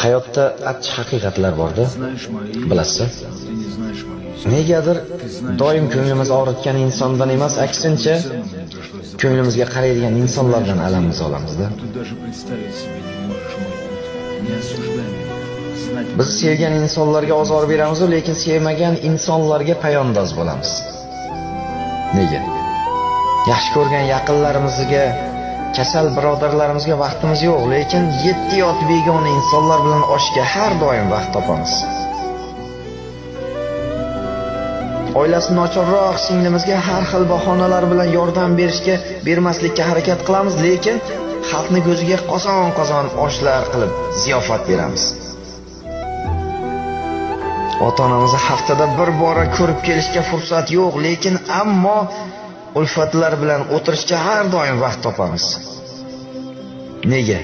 Hayotda achchiq haqiqatlar bor-da. Bilasiz? Negadir doim ko'nglimiz og'ritgan insondan emas, aksincha ko'nglimizga qaraydigan insonlardan alamimiz olamiz-da. Biz sevgan insonlarga ozor beramiz, lekin sevmagan insonlarga payondoz bo'lamiz. Nega? Yaxshi ko'rgan yaqinlarimizga, kasal birodarlarimizga vaqtimiz yo'q, lekin 7 yot begona insonlar bilan oshga har doim vaqt topamiz. Oilasi nochorroq singlimizga har xil bahonalar bilan yordam berishga, bermaslikka harakat qilamiz, lekin xalqning ko'ziga qozon-qozon oshlar qilib ziyofat beramiz. Ota-onamizni haftada bir bora ko'rib kelishga fursat yo'q, lekin ammo ulfatlar bilan o'tirishga har doim vaqt topamiz. Nega?